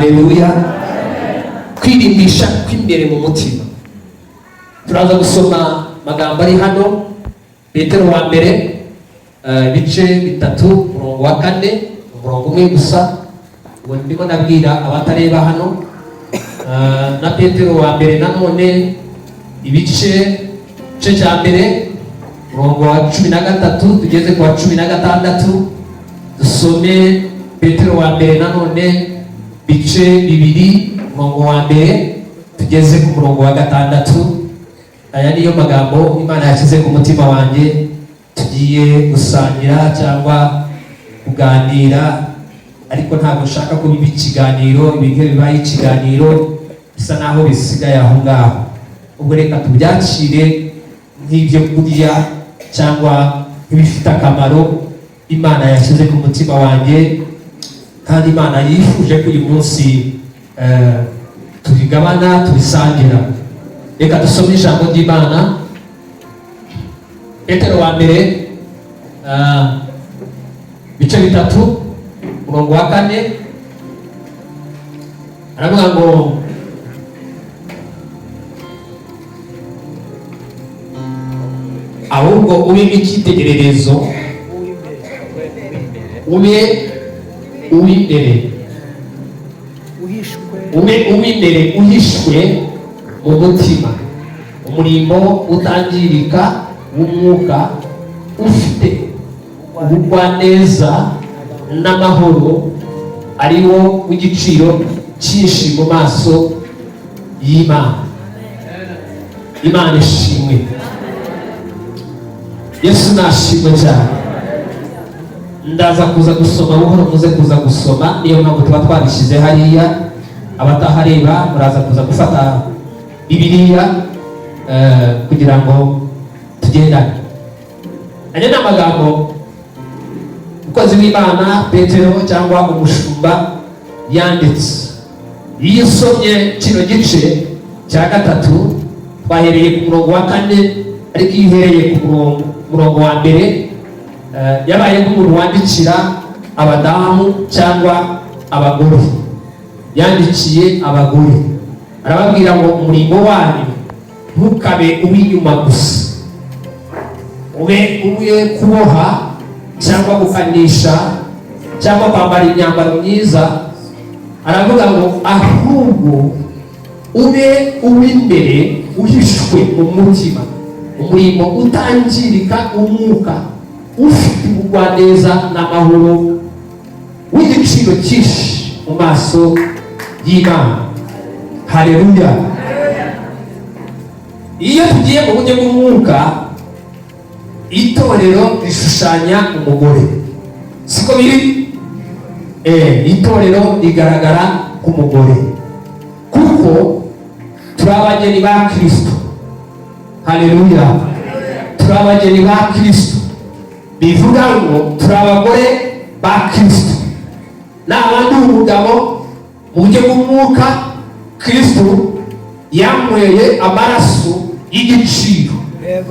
Haleluya. Kwirimbisha kw'imbere mu mutima. Turaza gusoma amagambo ari hano, Petero wa mbere, ibice 3, umurongo wa 4, umurongo umwe gusa. Ubu ndimo nabwira abatareba hano. Na Petero wa mbere nanone, igice cya mbere, umurongo wa 13 tugeze ku wa 16. Dusome Petero wa mbere nanone, bice 2, umurongo wa mbere tugeze ku murongo wa 6. Aya niyo magambo Imana yashyize ku mutima wanjye tugiye gusangira cyangwa kuganira, ariko ntabwo nshaka ko biba ikiganiro. Ibintu iyo bibaye ikiganiro bisa naho bisigaye aho ngaho. Ubwo reka tubyakire nk'ibyo kurya cyangwa nk'ibifite akamaro Imana yashyize ku mutima wanjye, kandi Imana yifuje ko uyu munsi tubigabana, tubisangira. Reka dusome ijambo ry'Imana. Petero wa mbere, bice 3, umurongo wa 4, aravuga ngo: "Ahubwo ube icyitegererezo, ube uw'imbere, ube uw'imbere uhishwe mu mutima, umurimo utangirika w'umwuka, ufite ubugwaneza n'amahoro, ari wo w'igiciro cyinshi mu maso y'Imana." Imana ishimwe, Yesu nashimwe cyane. Ndaza kuza gusoma buhoro, muze kuza gusoma. Niyo mpamvu tuba twabishyize hariya. Abatahareba muraza kuza gufata Bibiliya kugira ngo tugendane. Aya ni amagambo umukozi w'Imana Petero cyangwa umushumba yanditse. Iyo usomye kino gice cya 3, twahereye ku murongo wa 4, ariko iyo uhereye ku murongo wa mbere, yabaye nk'umuntu wandikira abadamu cyangwa abagore. Yandikiye abagore, arababwira ngo umurimo wanyu ntukabe uw'inyuma gusa, ube uwe kuboha cyangwa gukanisha cyangwa kwambara imyambaro myiza. Aravuga ngo ahubwo ube uw'imbere uhishwe mu mutima, umurimo utangirika umwuka, ufite ubugwaneza n'amahoro, w'igiciro cyinshi mu maso y'Imana. Haleluya. Iyo tugiye mu buryo bw'umwuka, itorero rishushanya umugore, siko biri? Itorero rigaragara k'umugore kuko turi abageni ba Kristo. Haleluya. Turi abageni ba Kristo, bivuga ngo turi abagore ba Kristo. Nabandi umugabo mu buryo bw'umwuka, Kristo yanyweye amaraso y'igiciro.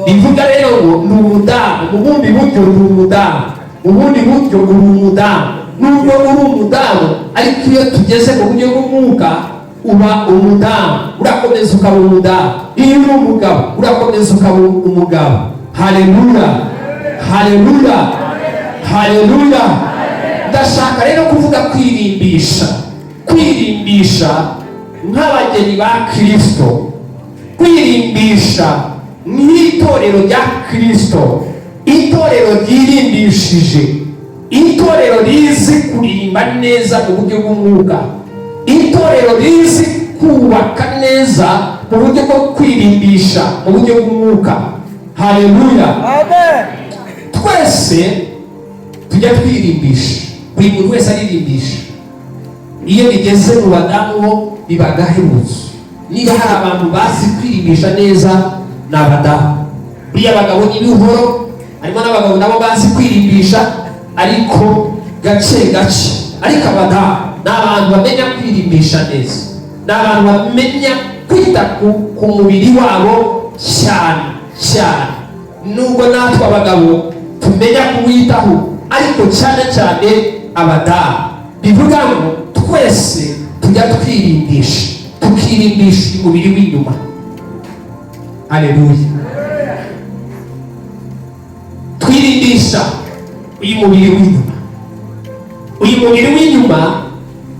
Bivuga rero ngo ni umudamu. Mu bundi buryo ni umudamu, mu bundi buryo uri umudamu. Nubwo uri umudamu, ariko iyo tugeze mu buryo bw'umwuka uba umudamu, urakomeza ukaba umudamu. Iyo uri umugabo, urakomeza ukaba umugabo. Haleluya, haleluya, haleluya. Ndashaka rero kuvuga kwirimbisha, kwirimbisha nk'abageni ba Kristo, kwirimbisha nk'itorero rya Kristo. Itorero ryirimbishije, itorero rizi kurimba neza mu buryo bw'umwuka, itorero rizi kubaka neza mu buryo bwo kwirimbisha mu buryo bw'umwuka. Haleluya. Amen. Twese tujya twirimbisha, buri muntu wese aririmbisha. Iyo bigeze mu badamu bo biba agahebuzo. Niba hari abantu bazi kwirimbisha neza ni abadamu. Buriya abagabo ni buhoro, harimo n'abagabo nabo bazi kwirimbisha ariko gake gake. Ariko abadamu ni abantu bamenya kwirimbisha neza, ni abantu bamenya kwita ku mubiri wabo cyane cyane. Nubwo natwe abagabo tumenya kuwitaho, ariko cyane cyane abadamu. Bivuga ngo twese Tujya twirimbisha, tukirimbisha umubiri w'inyuma. Haleluya! Twirimbisha uyu mubiri w'inyuma. Uyu mubiri w'inyuma,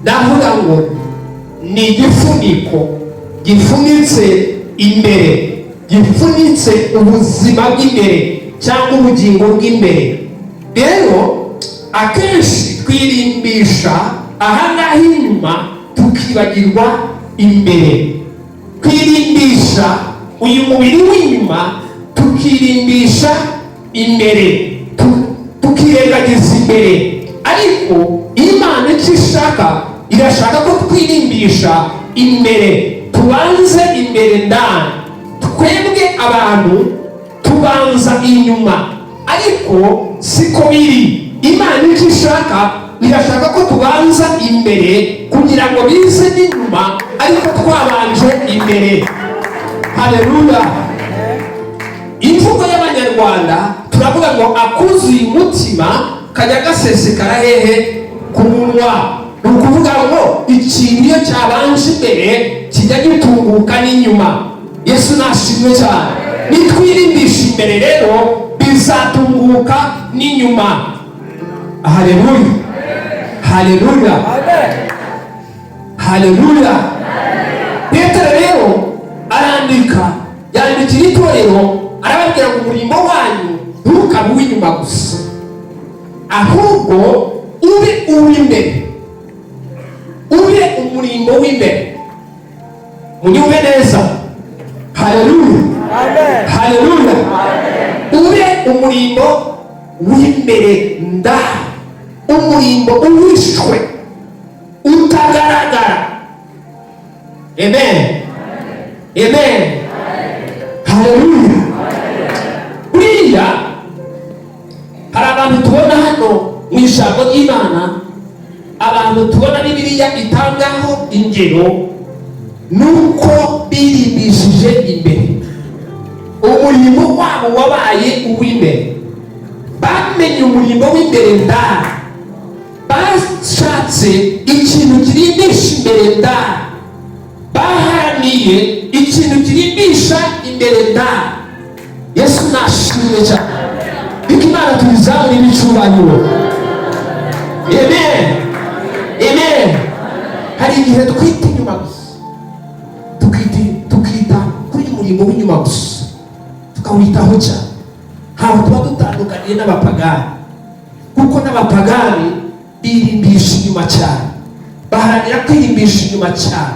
navuga ngo ni igifuniko gifunitse imbere, gifunitse ubuzima bw'imbere cyangwa ubugingo bw'imbere. Rero akenshi twirimbisha aha ngaha inyuma, tukibagirwa imbere. Twirimbisha uyu mubiri w'inyuma, tukirimbisha imbere, tukirengagiza imbere. Ariko Imana icyo ishaka, irashaka ko twirimbisha imbere, tubanze imbere ndani. Twebwe abantu tubanza inyuma, ariko siko biri. Imana icyo ishaka, irashaka ko tubanza imbere kugira ngo bize n'inyuma, ariko twabanje imbere. Haleluya! Imvugo y'Abanyarwanda turavuga ngo akuzuye umutima kajya gasesekara hehe? Ku munwa. Ni ukuvuga ngo ikintu iyo cyabanje imbere kijya gitunguka n'inyuma. Yesu nashimwe cyane. Nitwirimbisha imbere rero, bizatunguka n'inyuma. Haleluya, haleluya, haleluya! Petero rero arandika, yandikira itorero, arababwira ngo umurimo wanyu ntukabe uw'inyuma gusa, ahubwo ube uw'imbere, ube umurimbo w'imbere. Munyumve neza. Haleluya, haleluya! Ube umurimbo w'imbere ndani, umurimbo uhishwe utagaragara. Amen, amen, haleluya! Buriya hari abantu tubona hano mu ijambo ry'Imana, abantu tubona Bibiliya itangaho ingero, nuko birimbishije imbere, umurimo wabo wabaye uw'imbere. Bamenye umurimo w'imbere ndani, bashatse ikintu kirimbisha imbere ndani, baharaniye ikintu kirimbisha imbere ndani. Yesu nashimwe cyane. Reka Imana tuyizamure n'icyubahiro. Amen, amen. Hari igihe twita inyuma gusa, tukita kuri uyu murimo w'inyuma gusa, tukawitaho cyane. Ntabwo tuba dutandukaniye n'abapagani, kuko n'abapagani birimbisha inyuma cyane, baharanira kwirimbisha inyuma cyane.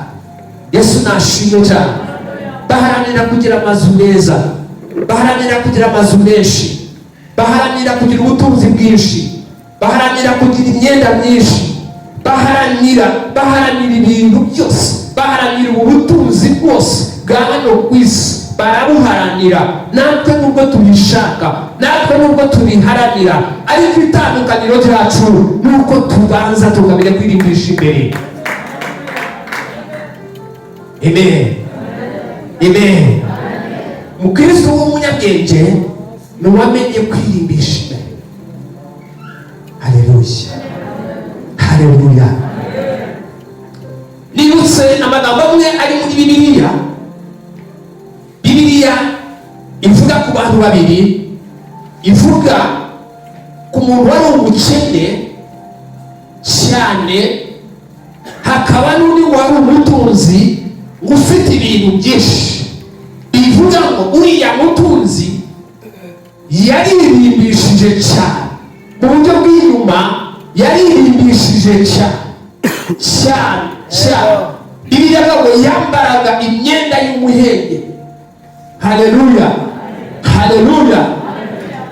Yesu nashimwe cyane. Baharanira kugira amazu meza, baharanira kugira amazu menshi, baharanira kugira ubutunzi bwinshi, baharanira kugira imyenda myinshi, baharanira ibintu byose, baharanira ubu butunzi bwose bwa hano ku isi, barabuharanira. Natwe nubwo tubishaka, natwe nubwo tubiharanira, ariko itandukaniro ryacu ni uko tubanza tukamenya kwirimbisha imbere. Amen, amen. Umukristo w'umunyabwenge ni uwamenye kwirimbisha imbere. Haleluya, haleluya! Nibutse amagambo amwe ari muri Bibiliya. Bibiliya ivuga ku bantu babiri, ivuga ku muntu wari umukene cyane, hakaba n'undi wari umutunzi ngo ufite ibintu byinshi. Bivuga ngo uriya mutunzi yaririmbishije cyane mu buryo bw'inyuma, yaririmbishije cyane cyane cyane. Bibiliya avuga ngo yambaraga imyenda y'umuhenge. Haleluya, haleluya!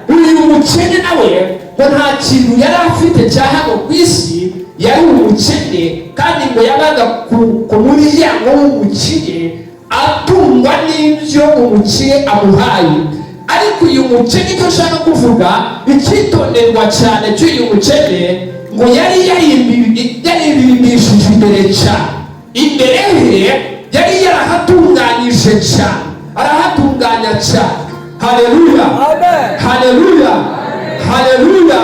Uyu mukene nawe ngo nta kintu yari afite cya hano ku isi, yari umukene, kandi ngo yabaga ku muryango w'umukire, atungwa n'ibyo umukire amuhaye. Ariko uyu mukene, icyo nshaka kuvuga, icyitonderwa cyane cy'uyu mukene, ngo yari yaririmbishije imbere cyane. Imbere he yari yarahatunganyije cyane, arahatunganya cyane. Haleluya, haleluya, haleluya!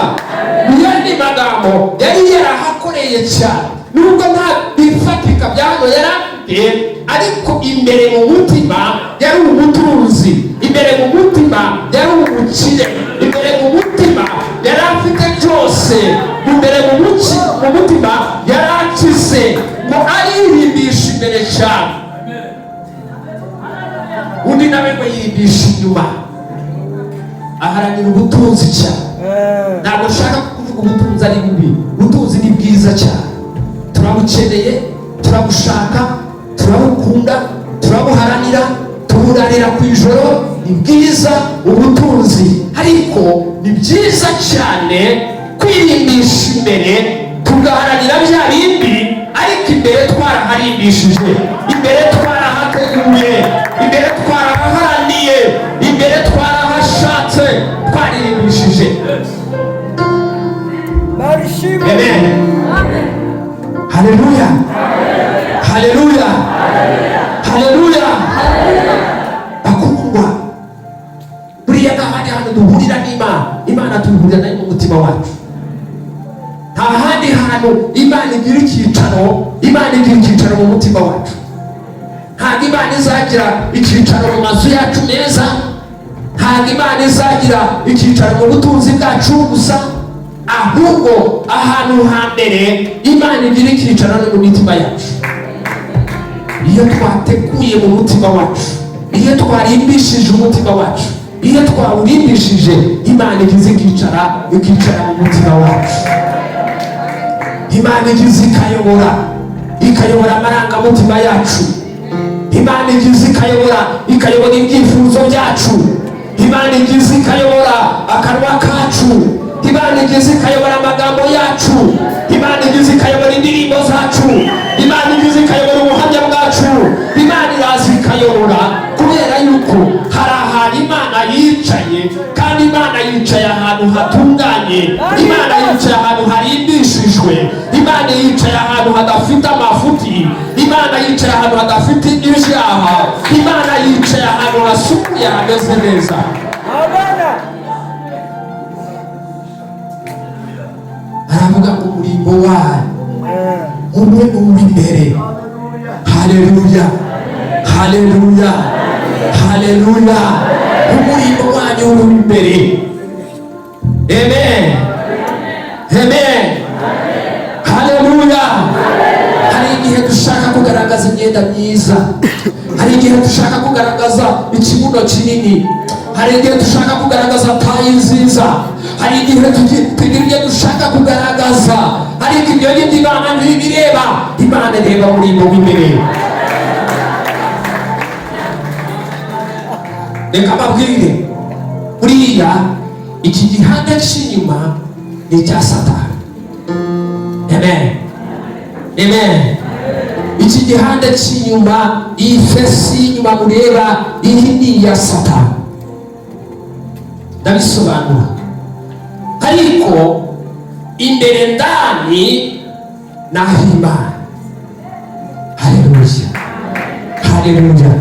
Mu yandi magambo, yari yarahakoreye cyane, nubwo nta bintu byinshi yari afite, ariko yari Ibifatika bya hano yari afite, ariko imbere mu mutima yari umutunzi, imbere mu mutima yari umukire, imbere mu mutima yari afite byose, imbere mu mutima yari akize. Ngo aririmbisha imbere cyane, undi nawe ngo yirimbisha inyuma, aharanira ubutunzi cyane. Ntabwo nshaka kuvuga ubutunzi ari bubi. Ubutunzi ni bwiza cyane, turabukeneye, turabushaka, turabukunda, turabuharanira, tuburarira ku ijoro. Ni bwiza ubutunzi, ariko ni byiza cyane kwirimbisha imbere, tugaharanira bya bindi, ariko imbere twaraharimbishije, imbere twarahateguye, imbere twarahaharaniye, imbere twarahashatse, twaririmbishije. Barishimwe. Amen. Haleluya, haleluya, haleluya! Bakundwa, buriya nta handi hantu duhurira n'Imana. Imana tuhurira nayo mu mutima wacu. Nta handi hantu Imana igira icyicaro. Imana igira icyicaro mu mutima wacu. Ntabwo Imana izagira icyicaro mu mazu yacu meza, ntabwo Imana izagira icyicaro mu butunzi bwacu gusa, ahubwo ahantu hambere Imana igira icyicaro ni mu mitima yacu. Iyo twateguye mu mutima wacu, iyo twarimbishije umutima wacu, iyo twawurimbishije, Imana igize ikicara mu mutima wacu. Imana igize ikayobora amarangamutima yacu. Imana igize ikayobora ibyifuzo byacu. Imana igize ikayobora akanwa kacu. Imana igize ikayobora amagambo yacu. Imana igize ikayobora indirimbo zacu. Imana igize ikayobora ubuhamya bwacu. Imana iraza ikayobora, kubera yuko hari ahantu Imana yicaye, kandi Imana yicaye ahantu hatunganye. Imana yicaye ahantu harimbishijwe. Imana yicaye ahantu hadafite amafuti. Imana yicaye ahantu hadafite ibyaha. Imana yicaye ahantu hasukuye, hameze neza. Amena. Aravuga ngo umurimbo wayo ube uw'imbere. Haleluya, haleluya, haleluya! Umurimbo wanyu ube uw'imbere. Amen, amen, haleluya! Hari igihe dushaka kugaragaza imyenda myiza, hari igihe dushaka kugaragaza ikibuno kinini, hari igihe dushaka kugaragaza taille nziza, hari igihe tugira ibyo dushaka kugaragaza, ariko ibyo ngibyo Imana ntibireba. Imana ireba umurimbo w'imbere. Reka mbabwire, buriya iki gihanda cy'inyuma ni icya Satani. Amen, amen. Iki gihanda cy'inyuma, iyi face y'inyuma mureba, iyi ni iya Satani. Ndabisobanura. Ariko imbere ndani ni ah'Imana. Haleluya, haleluya,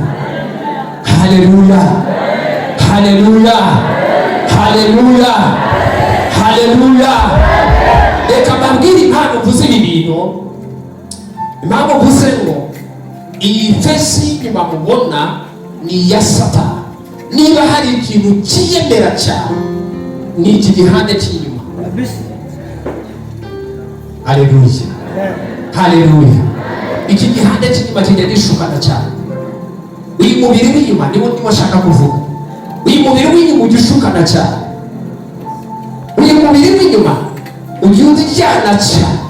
haleluya, haleluya, haleluya, haleluya! Reka mbabwire impamvu mvuze ibi bintu. Impamvu mvuze ngo iyi face y'inyuma mubona ni iya Satani, niba hari ikintu cyiyemera cyane ni iki gihande cy'inyuma. Kabisa. Haleluya, haleluya! Iki gihande cy'inyuma kijya gishukana cyane. Uyu mubiri w'inyuma niwo ndimo nshaka kuvuga. Uyu mubiri w'inyuma ujya ushukana cyane. Uyu mubiri w'inyuma ujya uryana cyane.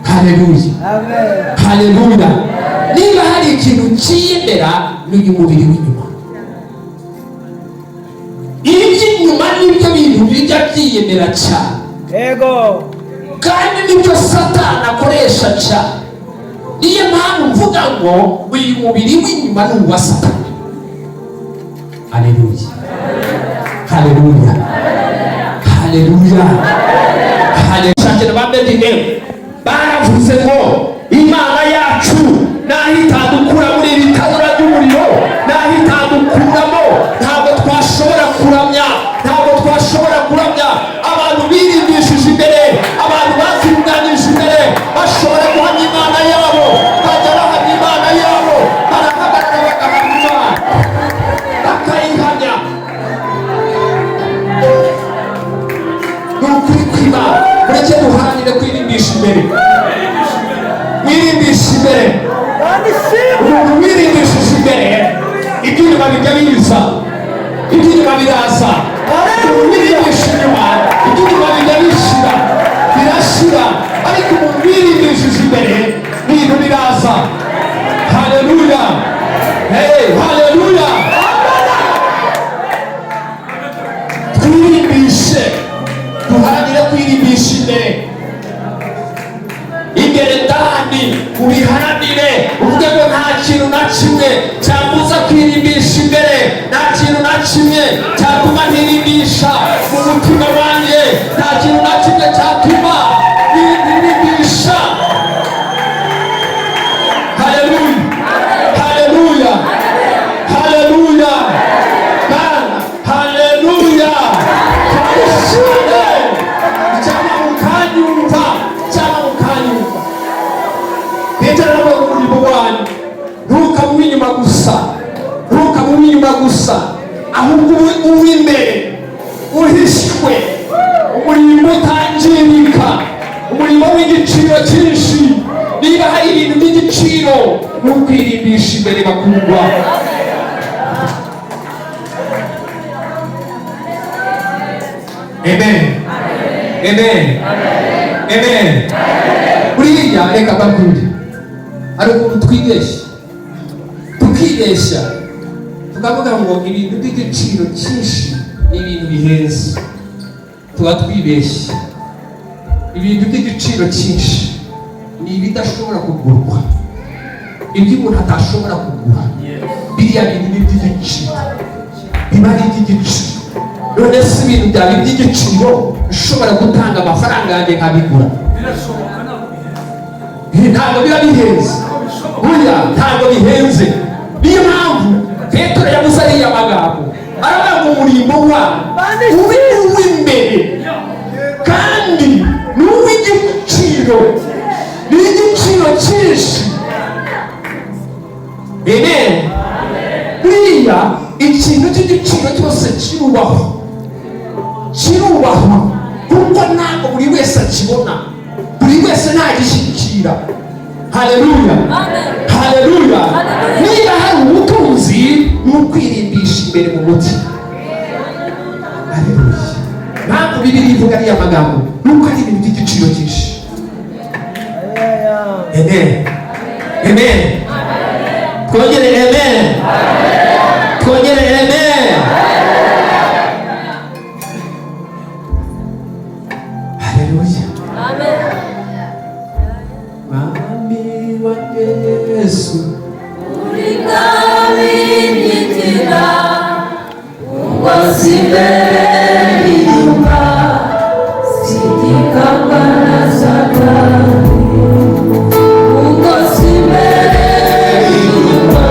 Haleluya! Amen. Haleluya! Niba hari ikintu cyiyemera ni uyu mubiri w'inyuma. Iby'inyuma nibyo bintu bijya byiyemera cyane. Yego. Kandi nibyo Satani akoresha cyane. Niyo mpamvu mvuga ngo uyu mubiri w'inyuma ni uwa Satani. Haleluya, haleluya, haleluya, haleluya! Ba Medine baravuze ngo Imana yacu naho itadukura muri iri tanura ry'umuriro, naho itadukuramo, ntabwo twashobora kuramya, ntabwo twashobora kuramya. Abantu birimbishije imbere, abantu batunganyije imbere, bashobora guhamya Imana yabo. imbere, mwirimbisha imbere. Imana ishimwe. Umuntu wirindishije imbere, iby'inyuma bijya biza, iby'inyuma biraza. Umuntu wirindisha inyuma, iby'inyuma bijya bishira, birashira. Ariko umuntu wirindishije imbere, ibintu biraza. Haleluya! Hey, haleluya! Twirimbishe, duharanire kwirimbisha imbere, imbere ndani. Ubiharanire, uvuge ngo nta kintu na kimwe cyambuza kwirimbisha imbere, nta kintu na kimwe cyatuma ntirimbisha mu mutima wanjye, nta kintu na kimwe cyatuma ntirimbisha. Haleluya, haleluya, haleluya! Bana, haleluya! Twishime cyangwa mukanyumva, cyangwa mukanyumva. Petero aravuga ngo umurimo wanyu ntukabe uw'inyuma gusa, ntukabe uw'inyuma gusa, ahubwo ube uw'imbere uhishwe, umurimo utangirika, umurimo w'igiciro cyinshi. Niba hari ibintu by'igiciro, ni ukwirimbisha imbere, bakundwa. Amen, amen, amen. Buriya reka mbabwire, hari ukuntu twibeshya, tukibeshya tukavuga ngo ibintu by'igiciro cyinshi ni ibintu bihenze. Tuba twibeshya. Ibintu by'igiciro cyinshi ni ibidashobora kugurwa, ibyo umuntu atashobora kugura. Biriya bintu ni iby'igiciro, biba ari iby'igiciro. None se ibintu byaba iby'igiciro ushobora gutanga amafaranga yanjye nkabigura? Birashoboka, ntabwo bihenze. Ntabwo biba bihenze burya, ntabwo bihenze. Niyo mpamvu Petero yavuze ariya magambo, aravuga ngo umurimbo wabo ube uw'imbere kandi ni uw'igiciro, ni igiciro cyinshi. Amen. Buriya ikintu cy'igiciro cyose kirubahwa, kirubahwa, kuko ntabwo buri wese akibona, buri wese ntagishyikira. Haleluya, haleluya! Niba hari ubutunzi, ni ukwirimbisha imbere mu mutima. Haleluya! Mpamvu Bibiliya ivuga ariya magambo ni uko ari ibintu by'igiciro cyinshi. Amen, amen. Twongere amen, twongere amen. Haleluya! Mwami wanjye Yesu, Uri mwami nyigira, ungozi imbere n'inyuma, sinigangwa na Satani. Ungozi imbere n'inyuma,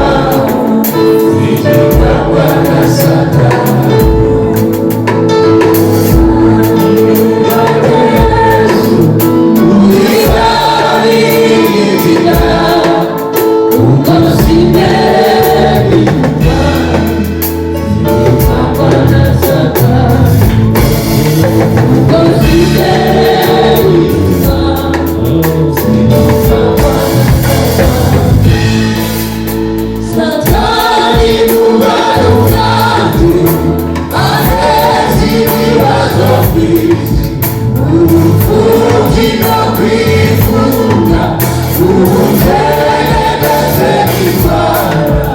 sinigangwa na Satani. Uri mwami nyigira, ungozi imbere n'inyuma, sinigangwa na Satani. Ungozi imbere n'inyuma, sinigangwa na Satani. Satani mugarukati, aheza ibibazo kw'isi, ubupfubyi no kwifuza, ubukerereze Imana,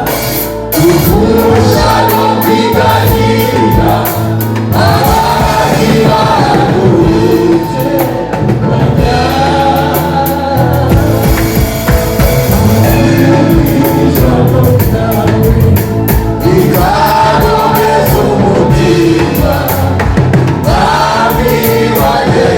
gupfusha no kwiganyira, abari baruhutse. Ijambo ryawe rikakomeza umutima, Mwami wanjye.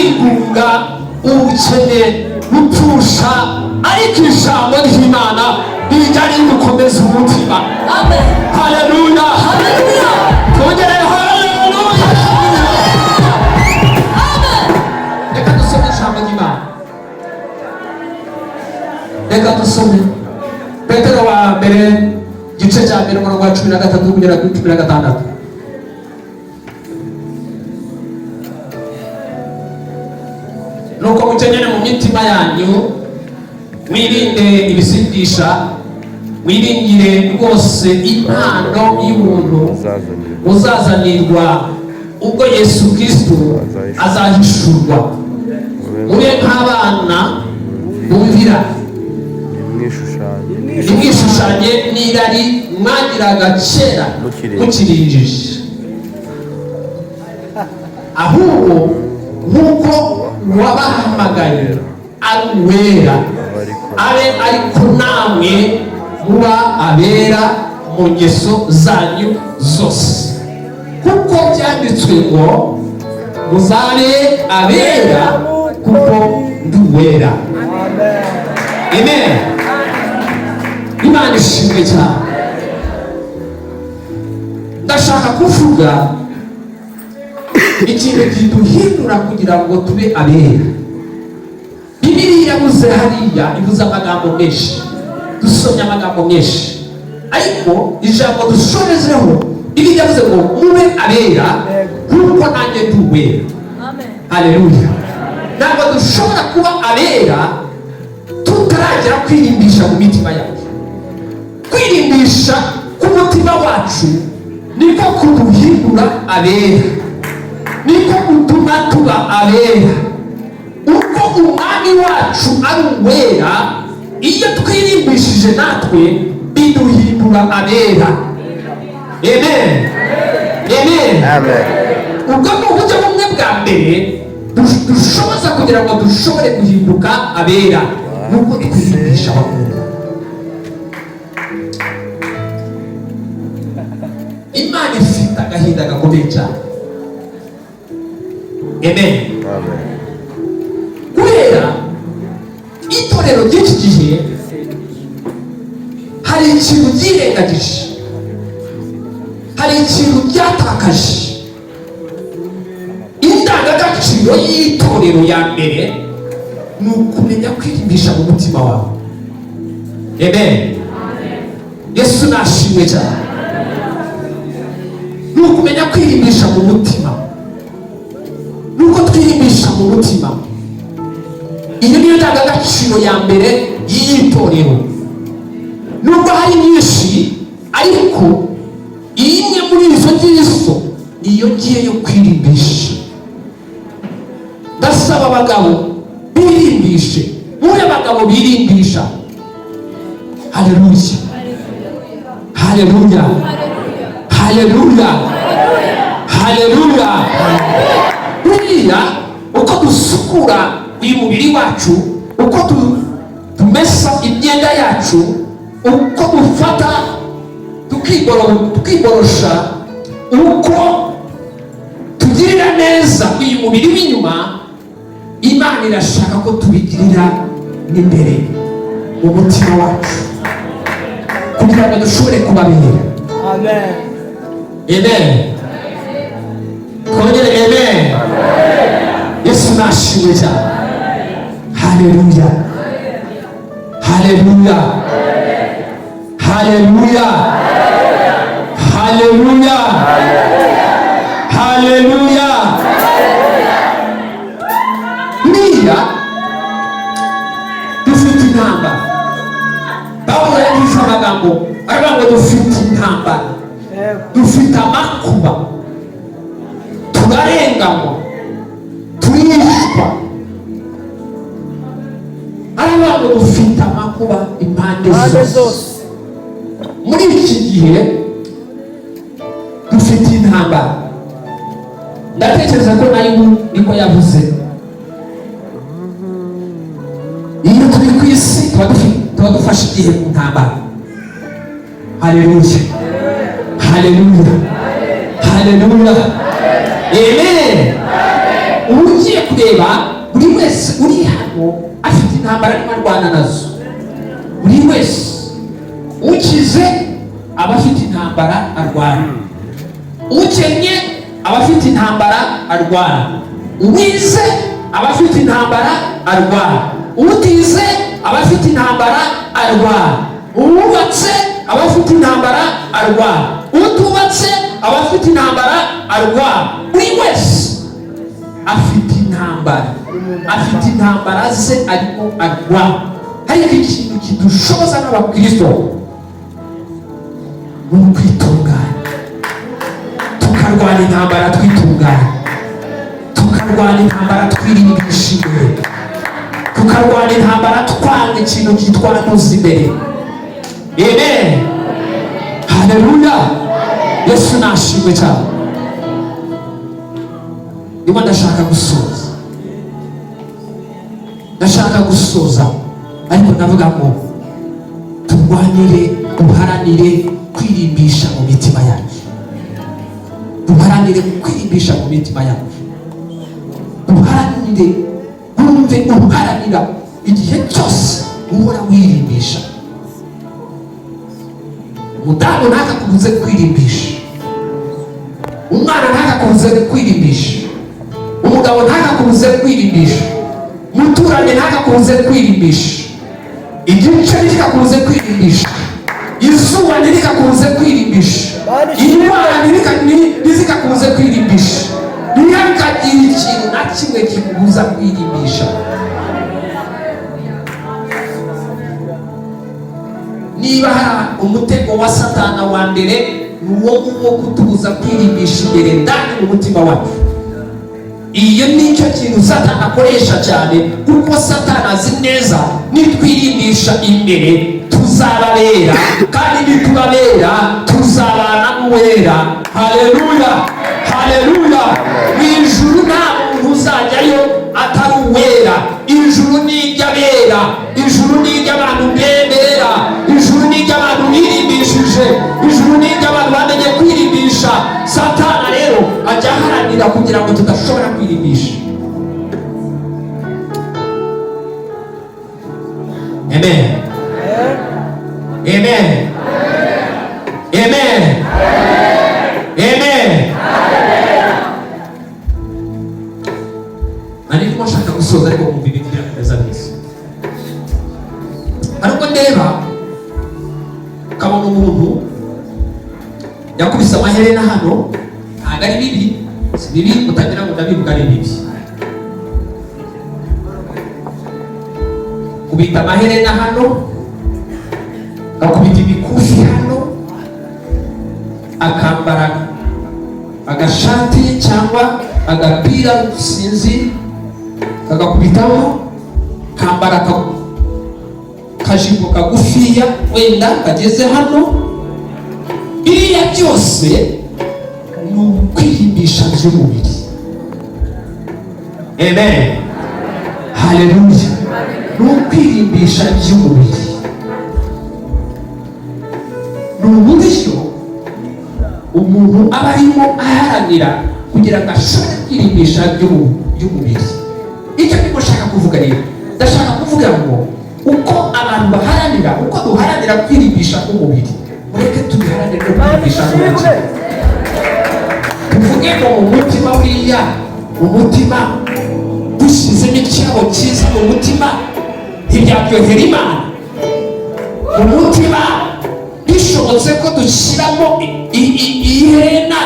Kwigunga, ubukene, gupfusha, ariko ijambo ry'Imana rijya ridukomeza umutima. Amen. Haleluya! Haleluya. Twongere haleluya! Amen. Reka dusome ijambo ry'Imana. Reka dusome Petero wa mbere, igice cya mbere, umurongo wa 13 kugera kuri 16. Nuko mukenyere mu mitima yanyu, mwirinde ibisindisha, mwiringire rwose impano y'ubuntu muzazanirwa ubwo Yesu Kristo azahishurwa. Mube nk'abana bumvira, ntimwishushanye n'irari mwagiraga kera mukiri injiji, ahubwo nk'uko wabahamagaye ari uwera, abe ariko namwe muba abera mu ngeso zanyu zose, kuko byanditswe ngo: "Muzabe abera kuko ndi uwera." Amen. Imana ishimwe cyane. Ndashaka kuvuga ikintu kiduhindura kugira ngo tube abera. Bibiliya yavuze hariya, ivuze amagambo menshi, dusomye amagambo menshi, ariko ijambo dushorejeho, Bibiliya yavuze ngo: "Mube abera nk'uko nanjye ndi uwera." Amen. Haleluya! Ntabwo dushobora kuba abera tutaragera kwirimbisha mu mitima yacu. Kwirimbisha k'umutima wacu niko kuduhindura abera, niko gutuma tuba abera. Uko Umwami wacu ari uwera, iyo twirimbishije natwe biduhindura abera. Amen, amen. Amen. Ubwo ni uburyo bumwe bwa mbere dushoboza kugira ngo dushobore guhinduka abera, nuko twirimbisha abakunda. Imana ifite agahinda gakomeye cyane. Amen. Amen. Kubera itorero ry'iki gihe hari ikintu ryirengagije, hari ikintu ryatakaje. Indangagaciro y'itorero ya mbere ni ukumenya kwirimbisha mu mutima wawe. Amen. Yesu nashimwe cyane. Ni ukumenya kwirimbisha mu mutima. Nuko twirimbisha mu mutima, iyo niyo ndangagaciro ya mbere y'itorero. Nubwo hari nyinshi, ariko imwe muri izo ngizo niyo ngiye yo kwirimbisha. Ndasaba abagabo birimbishe, mube abagabo birimbisha. Haleluya, haleluya, haleluya, haleluya! Buriya uko dusukura uyu mubiri wacu, uko tumesa imyenda yacu, uko dufata tukiborosha, uko tugirira neza uyu mubiri w'inyuma, Imana irashaka ko tubigirira n'imbere mu mutima wacu kugira ngo dushobore kubabera. Amen. Amen. Twongere amen. Yesu nashimwe cyane. Haleluya, haleluya, haleluya, haleluya, haleluya! Buriya dufite intambara. Pawulo yagize amagambo aravuga ngo dufite intambara, dufite amakuba, turarenganywa, turishwa. Aravuga ngo dufite amakuba impande Impande zose. zose. Muri iki gihe dufite intambara. Ndatekereza ko nayo niko yavuze. Iyo turi ku isi tuba dufashe igihe mu ntambara. Haleluya, haleluya, haleluya, amen. Uburyo Ugiye kureba, buri wese uri hano afite intambara arimo arwana nazo. Buri wese ukize aba afite intambara arwana, ukennye aba afite intambara arwana, uwize aba afite intambara arwana, utize aba afite intambara arwana, uwubatse aba afite intambara arwana, utubatse aba afite intambara arwana. Buri wese afite intambara, afite intambara ze arimo arwana. Ariko ikintu kidushoboza n'abakristo ni ukwitunganya, tukarwana intambara twitunganya, tukarwana intambara twirimbisha imbere, tukarwana intambara twanga ikintu kitwanduza imbere. Amen, haleluya. Yesu nashimwe cyane. Ndimo ndashaka gusoza, ndashaka gusoza, ariko ndavuga ngo turwanire, duharanire kwirimbisha mu mitima yacu, duharanire kwirimbisha mu mitima yacu, duharanire, wumve uharanira igihe cyose uhora wirimbisha. Umudamu ntakakubuze kwirimbisha, umwana ntakakubuze kwirimbisha, umugabo ntakakubuze kwirimbisha, umuturanyi ntakakubuze kwirimbisha, igice ntirikakubuze kwirimbisha, izuba ntirikakubuze kwirimbisha, indwara ntizikakubuze kwirimbisha, ntihakagire ikintu na kimwe kikubuza kwirimbisha. Niba hari umutego wa Satana wa mbere, ni uwo nguwo kutubuza kwirimbisha imbere ndani mu mutima wacu. Iyo nicyo kintu Satani akoresha cyane, kuko Satani azi neza nitwirimbisha imbere tuzababera, kandi nitubabera tuzabana n'uwera. Haleluya, haleluya. Mu ijuru nta muntu uzajyayo atari uwera. Ijuru ni iry'abera, ijuru ni iry'abantu bemera, ijuru ni iry'abantu birimbishije, ijuru ni iry'abantu bamenye kwirimbisha. Satana rero ajya aharanira kugira ngo tudashobora kwirimbisha. Amen, amen, amen, amen. Nari ndimo nshaka gusoza, ariko nkumva ibintu birakomeza neza. Ariko ndeba ukabona umuntu yakubise amaherena hano, ntabwo ari bibi, si bibi, utagira ngo ndabivuga ari bibi. Kubita amaherena hano, akubita imikufi hano, akambara agashati cyangwa agapira sinzi kagakubitamo, kambara kajipo kagufiya wenda kageze hano. Biriya byose ni ukwirimbisha by'umubiri. Amen, haleluya. Ni ukwirimbisha by'umubiri, ni uburyo umuntu aba arimo aharanira kugira ngo ashobore kwirimbisha by'umubiri. Icyo ndimo nshaka kuvuga rero, ndashaka kuvuga ngo uko abantu baharanira, uko duharanira kwirimbisha k'umubiri, mureke tubiharanire no kwirimbisha k'umutima. Tuvuge ngo mu mutima, buriya mu mutima dushyizemo ikirabo cyiza mu mutima ntibyaryohera Imana. Mu mutima bishobotse ko dushyiramo iherena,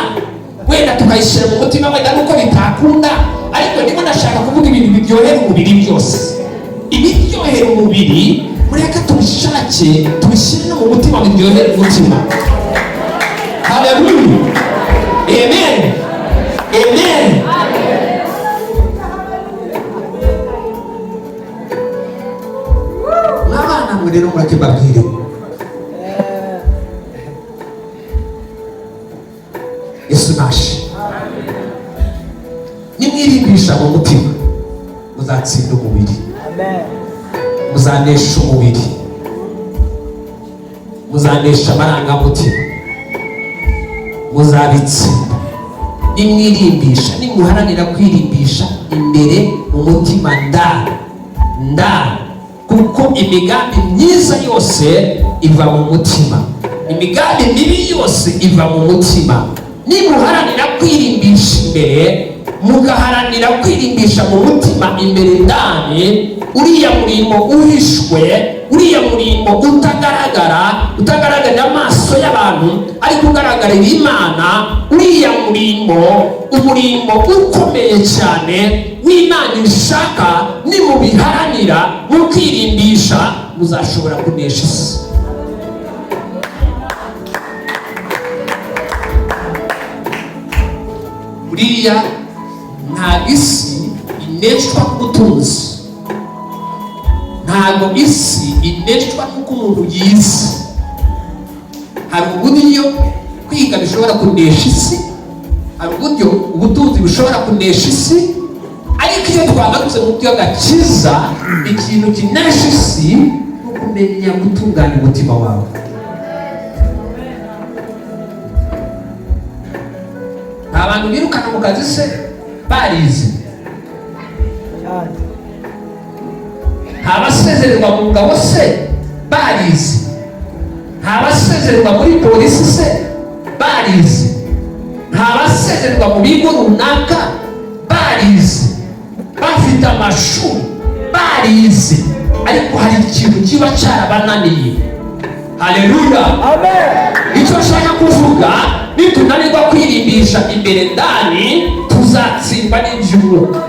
wenda tukayishyira mu mutima, wenda nuko bitakunda, ariko ndimo ndashaka kuvuga ibintu biryohera umubiri byose. Ibiryohera umubiri mureke tubishake, tubishyire no mu mutima, biryohere umutima. Haleluya, amen, amen. Mwabana mwe rero, mureke mbabwire, Yesu nashe. Nimwirimbisha mu mutima muzatsinda umubiri, muzanesha umubiri, muzanesha amarangamutima, muzabitsinda. Nimwirimbisha, nimuharanira kwirimbisha imbere mu mutima ndani ndani, kuko imigambi myiza yose iva mu mutima, imigambi mibi yose iva mu mutima. Nimuharanira kwirimbisha imbere, mugaharanira kwirimbisha mu mutima imbere ndani, uriya murimo uhishwe, uriya murimo utagaragara, utagaragarira amaso y'abantu ariko ugaragarira Imana, uriya murimo, umurimo ukomeye cyane w'Imana ishaka, nimubiharanira mukirimbisha, muzashobora kunesha isi. Buriya ntabwo isi ineshwa n'ubutunzi, ntabwo isi ineshwa n'uko umuntu yize. Hari uburyo kwiga bishobora kunesha isi, hari uburyo ubutunzi bushobora kunesha isi, ariko iyo twagarutse mu by'agakiza, ikintu kinesha isi ni ukumenya gutunganya umutima wawe. Nta bantu birukana mu kazi se barize? Cyane. Nta basezererwa mu ngabo se barize? Nta basezererwa muri polisi se barize? Nta basezererwa mu bigo runaka barize, bafite amashuri, barize, ariko hari ikintu kiba cyarabananiye? Haleluya! Amen. Icyo nshaka kuvuga, nitunanirwa kwirimbisha imbere ndani, tuzatsindwa n'iby'umwuka,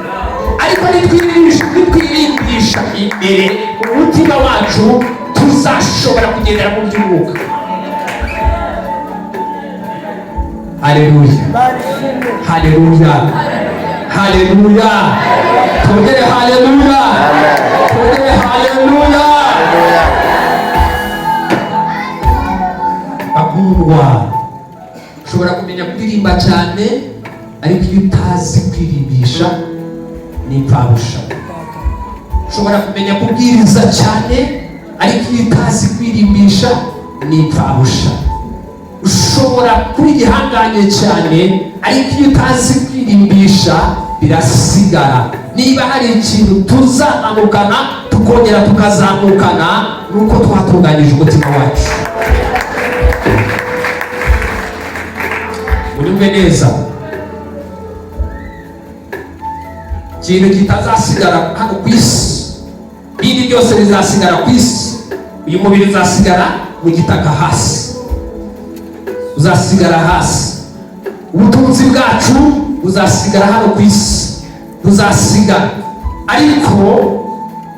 ariko nitwirimbisha imbere mu mutima wacu, tuzashobora kugendera mu by'umwuka. Haleluya! Imana ishimwe. Haleluya, haleluya! Twongere haleluya, twongere haleluya! Bakundwa, ushobora kumenya kuririmba cyane, ariko iyo utazi kwirimbisha ni imfabusa. Ushobora kumenya kubwiriza cyane, ariko iyo utazi kwirimbisha ni imfabusa. Ushobora kuba igihanganye cyane, ariko iyo utazi kwirimbisha birasigara. Niba hari ikintu tuzamanukana tukongera tukazamukana, ni uko twatunganyije umutima wacu. Unyumve neza, ikintu kitazasigara hano ku isi, ibindi byose bizasigara ku isi. Uyu mubiri uzasigara mu gitaka hasi, uzasigara hasi. Ubutunzi bwacu buzasigara hano ku isi, buzasigara. Ariko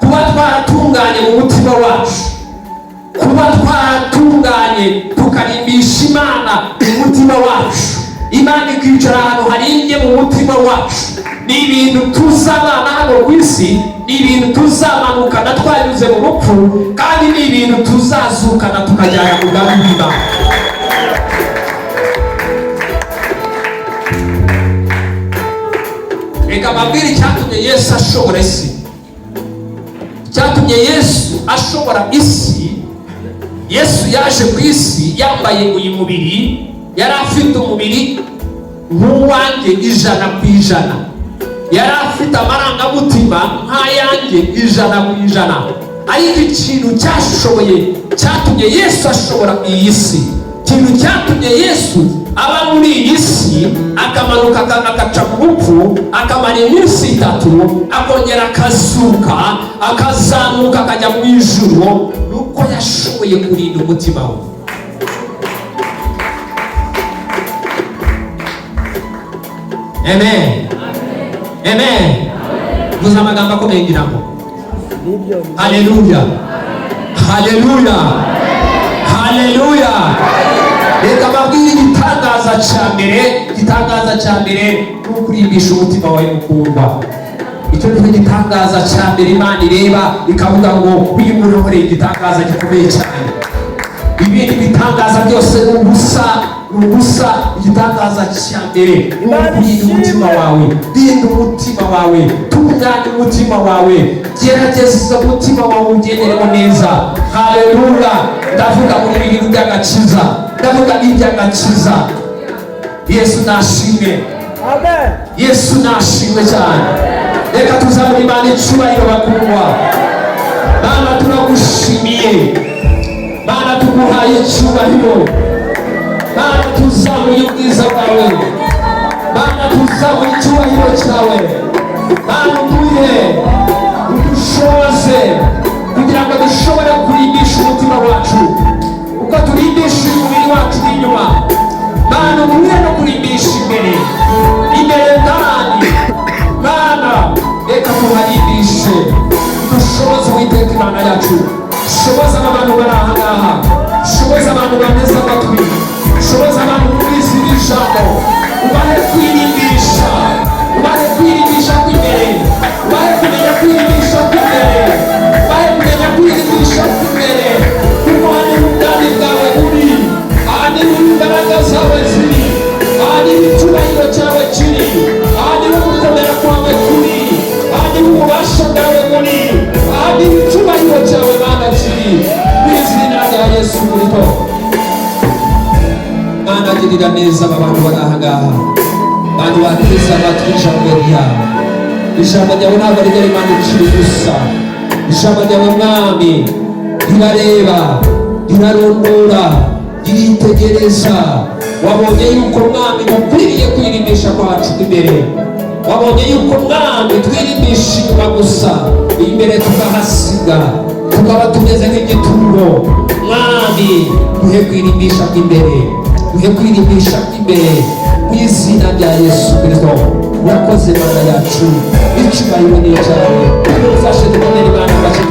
kuba twaratunganye mu mutima wacu, kuba twaratunganye tukarimbisha Imana mu mutima wacu, Imana ikicara ahantu harimbye mu mutima wacu, ni ibintu tuzabana hano ku isi, ni ibintu tuzamanukana twanyuze mu rupfu, kandi ni ibintu tuzazukana tukajyana mu bwami bw'Imana. Reka mbabwire icyatumye Yesu ashobora isi. Icyatumye Yesu ashobora isi, Yesu yaje ku isi yambaye uyu mubiri, yari afite umubiri nk'uwanjye 100%, yari afite amarangamutima nk'ayanjye 100%. Ariko ikintu cyashoboye, cyatumye Yesu ashobora iyi si, ikintu cyatumye Yesu aba muri iyi si, akamanuka agaca mu rupfu, akamara iminsi 3, akongera akazuka, akazamuka akajya mu ijuru, ni uko yashoboye kurinda umutima we. Amen, amen. Vuza amagambo akomeye ngira ngo Nibyo. Haleluya, haleluya, haleluya! Reka mbabwire igitangaza cya mbere. Igitangaza cya mbere ni ukurimbisha umutima wawe mukundwa. Icyo ni cyo gitangaza cya mbere Imana ireba ikavuga ngo uyu muntu akoreye igitangaza gikomeye cyane. Ibindi bitangaza byose ni ubusa, ni ubusa. Igitangaza cya mbere ni ukurinda umutima wawe. Rinda umutima wawe, tunganya umutima wawe, gerageza umutima wawe ugenderemo neza. Haleluya! Ndavuga muri ibi bintu by'agakiza, ndavuga iby'agakiza. Yesu nashimwe. Amen. Yesu nashimwe cyane. Reka tuzamure Imana icyubahiro. Bakundwa, Mana, turagushimiye. Mana, tuguhaye icyubahiro. Mana, tuzamuye ubwiza bwawe. Mana, tuzamuye icyubahiro cyawe. Mana, uduhe, udushoboze kugira ngo dushobore kurimbisha umutima wacu uko turimbisha uyu mubiri wacu w'inyuma. Mana, uduhe no kurimbisha imbere, imbere ndani. Mana, reka tuharimbishe. Dushoboze, Uwiteka Imana yacu. Shoboza abantu bari aha ngaha, shoboza abantu bameze amatwi, shoboza abantu bumvise iri jambo. Ubahe kwirimbisha, ubahe kwirimbisha kw'imbere, ubahe kumenya kwirimbisha kw'imbere, ubahe kumenya kwirimbisha kw'imbere, kuko hano ubwami bwawe buri, aha niho imbaraga zawe ziri, aha niho icyubahiro cyawe kiri, aha niho gukomera kwawe kuri, aha niho ububasha bwawe buri, aha niho icyubahiro cyawe, Mana, kiri, mu izina rya Yesu Kristo. Mana, girira neza aba bantu bari aha ngaha, bantu bateze amatwi ijambo ryawe. Ijambo ryawe ntabwo rijya rimanukira ubusa. Ijambo ryawe, Mwami, rirareba, rirarondora, riritegereza. Wabonye yuko, Mwami, dukwiriye kwirimbisha kwacu imbere. Wabonye yuko, Mwami, twirimbisha inyuma gusa, imbere tukahasiga, tukaba tumeze nk'igituro. Mwami, duhe kwirimbisha kw'imbere, duhe kwirimbisha kw'imbere, mu izina rya Yesu Kristo. Urakoze, Mana yacu, icyubahiro ni icyawe. Ufashe dukomere Imana amashyi.